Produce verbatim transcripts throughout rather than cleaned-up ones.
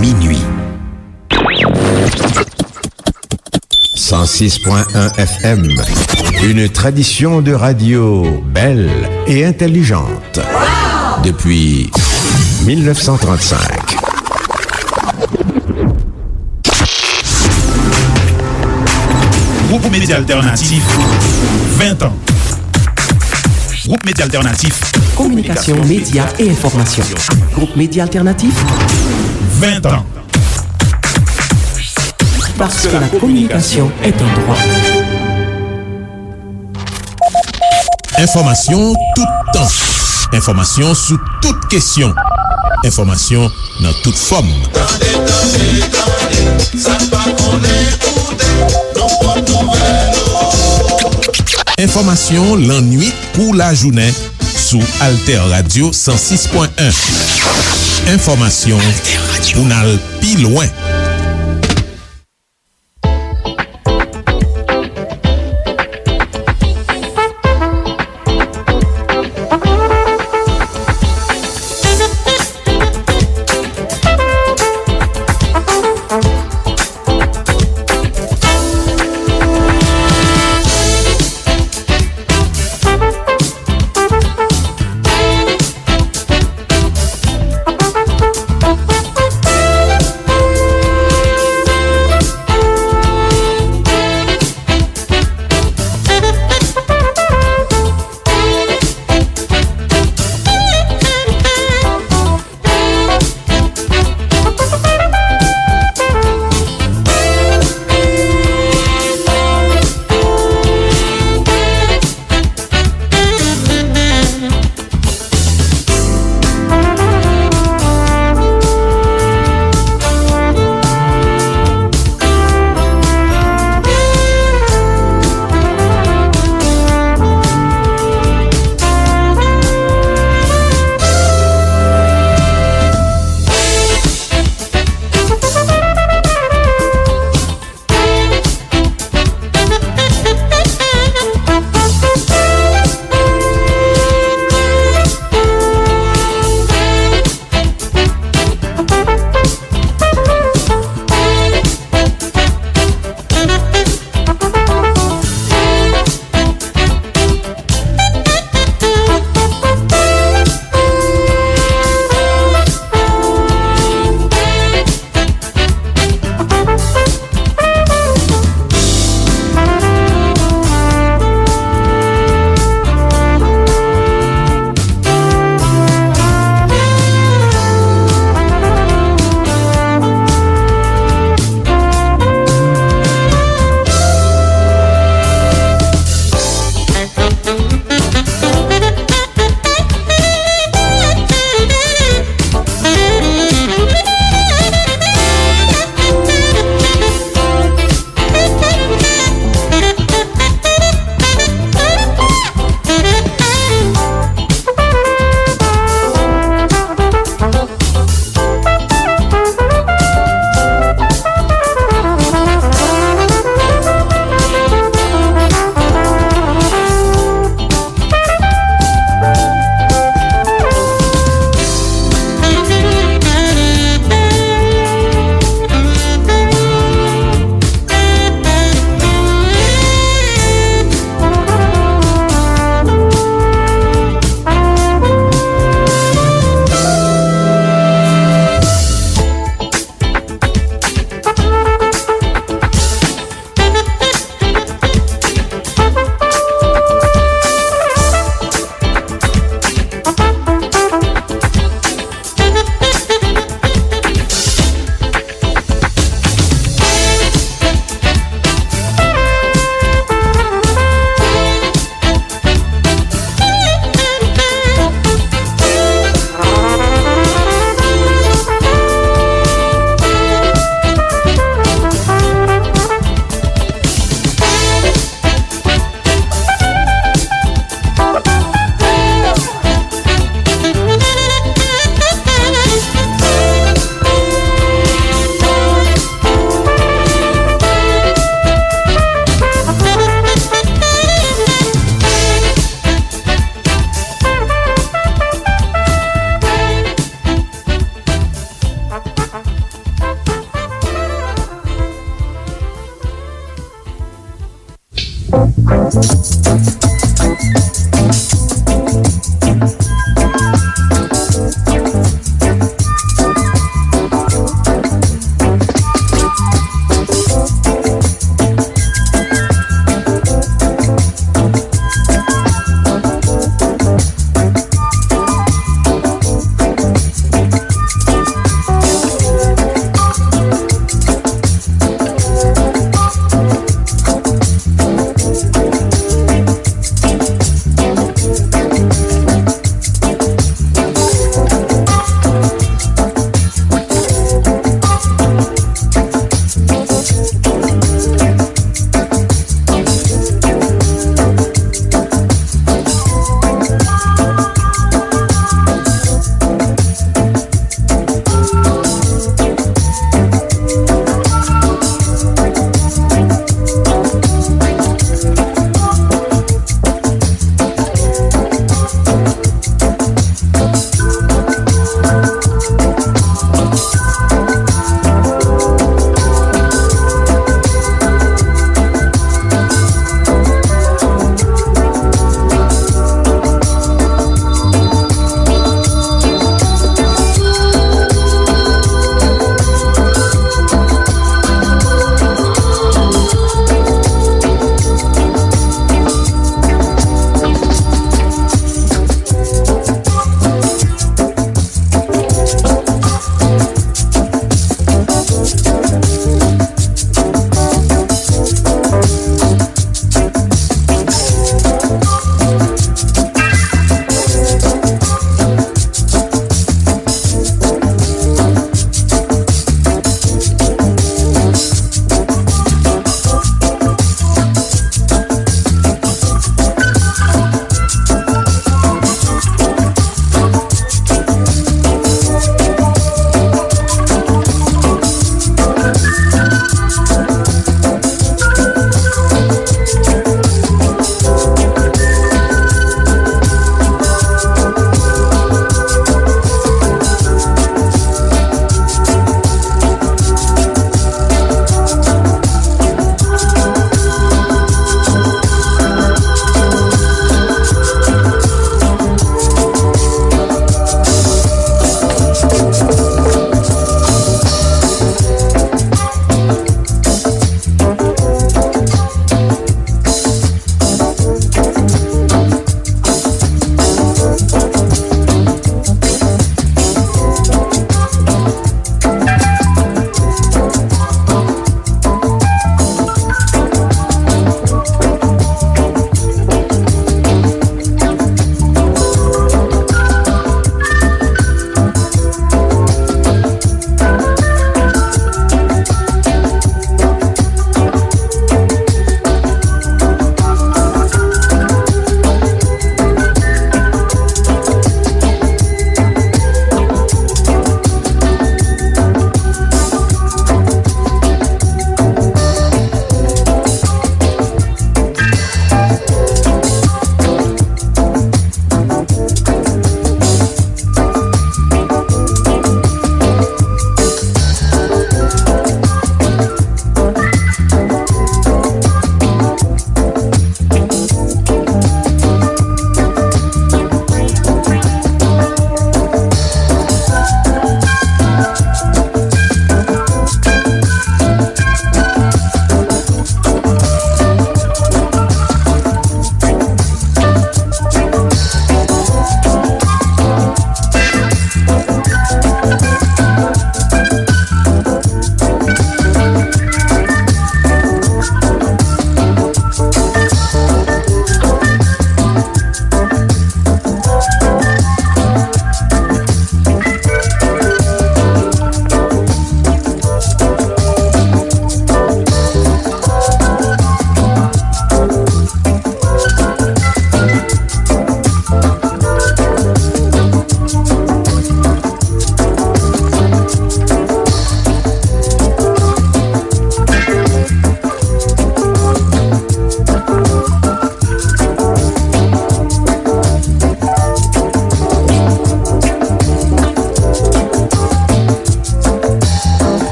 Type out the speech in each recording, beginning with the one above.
Minuit. Cent six point un F M, une tradition de radio belle et intelligente. Depuis mille neuf cent trente-cinq. Groupe Média Alternatif, vingt ans. Groupe Média Alternatif. Communication, médias et information. Groupe Média Alternatif, vingt ans. Parce que la communication est un droit. Enfòmasyon toutan. Enfòmasyon sou tout kesyon. Enfòmasyon nan tout fòm. Tande, tande, tande, sa n pa konnen koute, nou pot nouvèl ou. Enfòmasyon lannuit kou lajounen sou Alter Radio san sis pwen en. Enfòmasyon pou n al pi lwen.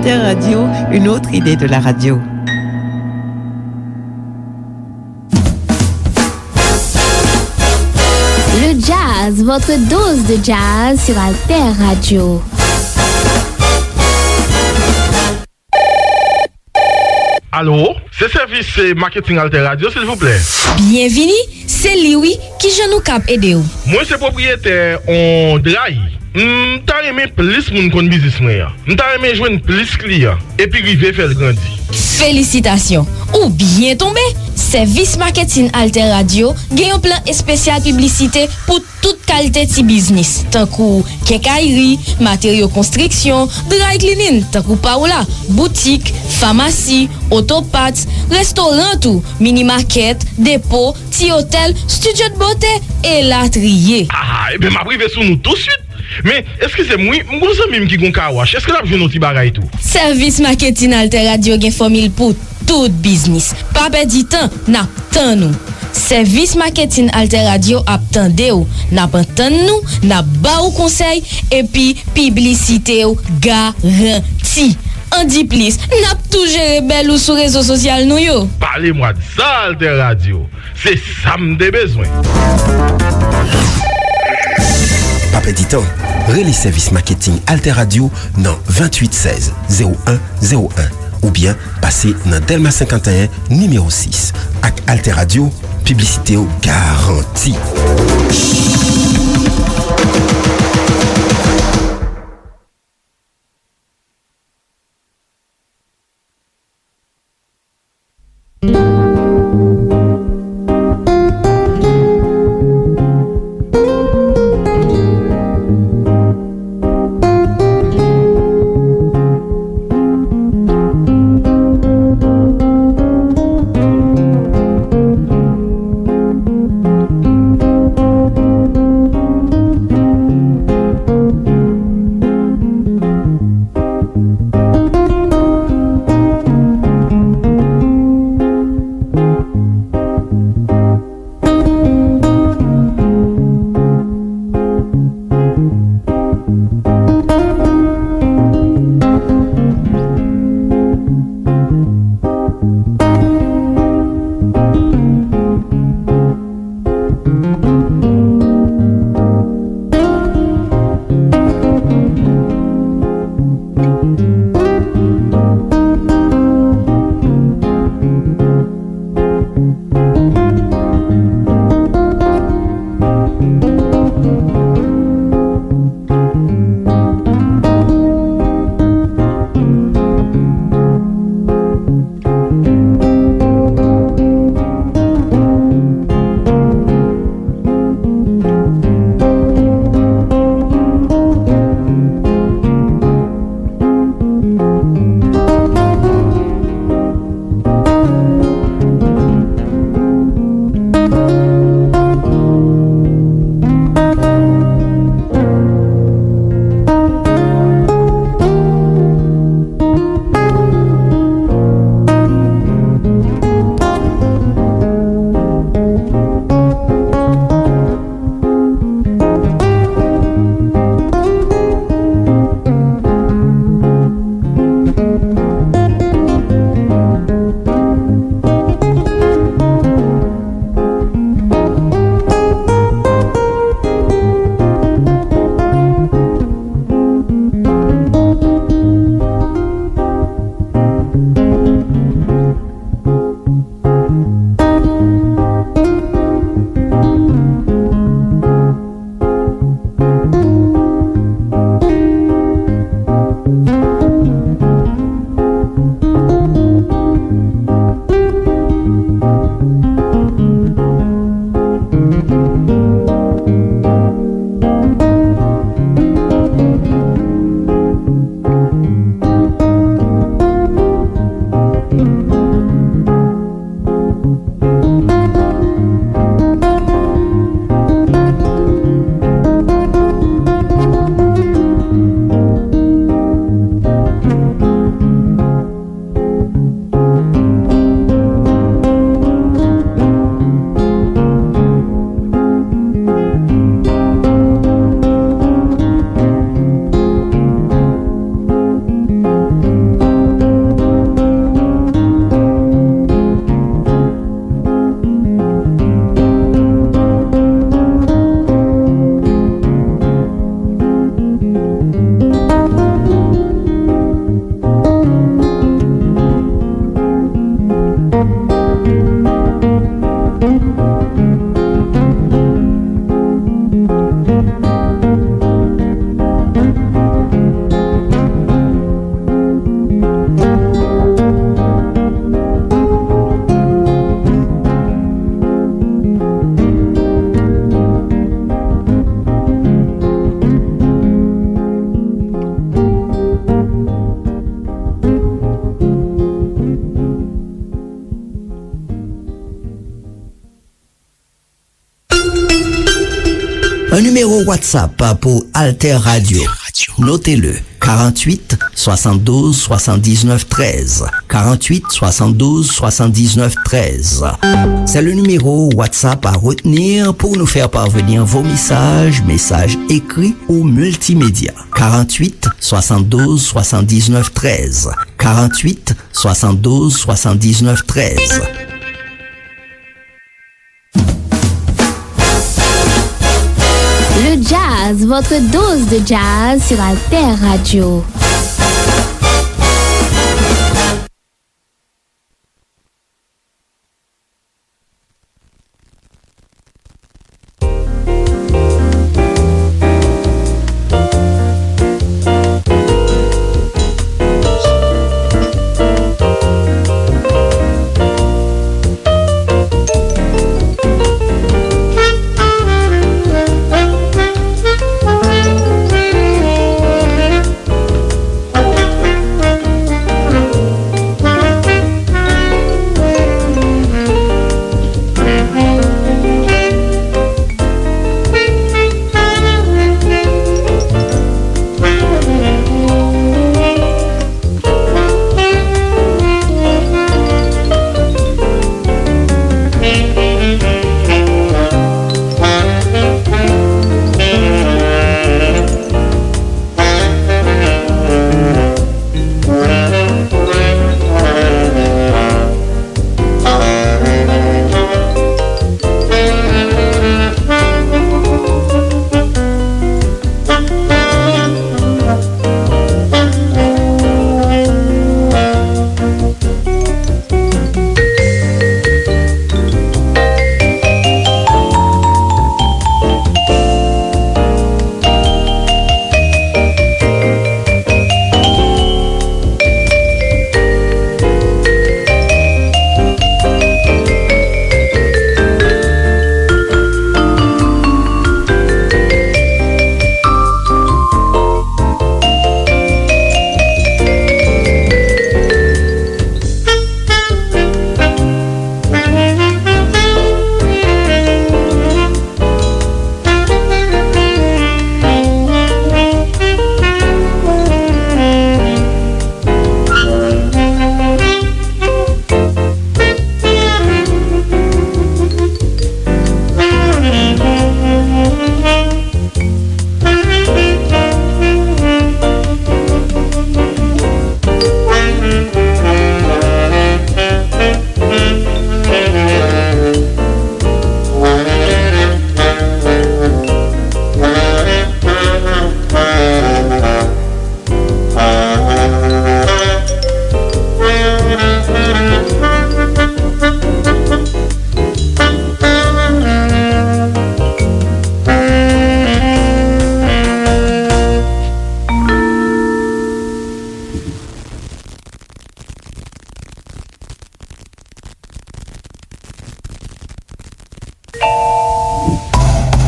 Alter Radio, une autre idée de la radio. Le jazz, votre dose de jazz sur Alter Radio. Alo, se sèvis, eh, maketing Alter Radio, silvouplè. Byenvini, se li wi. Kijan nou kab ede w? Mwen se pwopriyetè on dray. M ta renmen plis moun konn biznis mwen an. M ta renmen jwenn plis kliyan epi rive fè l grandi. Felisitasyon! Ou byen tonbe! Sèvis maketin Alter Radio gen yon plan espesyal piblisite pou tout kalite ti biznis, tankou kenkayri, materyo konstriksyon, dry cleaning, tankou pa w la, boutik, famasi, oto parts, restoran tou, mini makèt, depo, ti otèl, studio de beauté, elatriye. Ah, ebyen, m ap rive sou nou touswit. Men, eskize m wi, m gon zanmi m ki gon car wash. Èske l ap jwenn yon ti bagay tou? Sèvis maketin Alter Radio gen fòmil pou tout biznis. Pa pèdi tan, n ap tann ou. Sèvis maketin Alter Radio ap tande w, n ap antann nou, n ap ba ou konsèy, epi piblisite w garanti. An di plis, n ap tou jere bèl ou sou rezo sosyal nou yo. Pale mwa de sa, Alter Radio. Se sa m te bezwen. Pa pèdi tan, rele sèvis maketing Alter Radio nan venntuit sèz zewo en zewo en oubyen pase nan Dèlma senkanteyen nimewo sis. Ak Alter Radio, piblisite w garanti. Un numéro WhatsApp pour Alter Radio. Notez-le, quarante-huit soixante-douze soixante-dix-neuf treize. Quarante-huit soixante-douze soixante-dix-neuf treize. C'est le numéro WhatsApp à retenir pour nous faire parvenir vos messages, messages écrits ou multimédia. Quarante-huit soixante-douze soixante-dix-neuf treize. Quarante-huit soixante-douze soixante-dix-neuf treize. Le jazz, votre dose de jazz sur Alter Radio.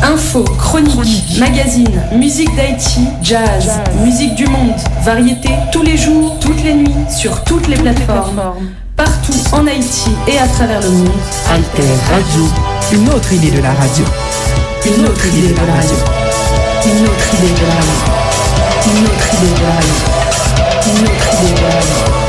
Info, chronique, magazine, musique d'Haïti, jazz, musique du monde, variété, tous les jours, toutes les nuits, sur toutes les plateformes, partout en Haïti et à travers le monde. Alter Radio, une autre idée de la radio. Une autre idée de la radio. Une autre idée de la radio. Une autre idée de la radio. Une autre idée de la radio.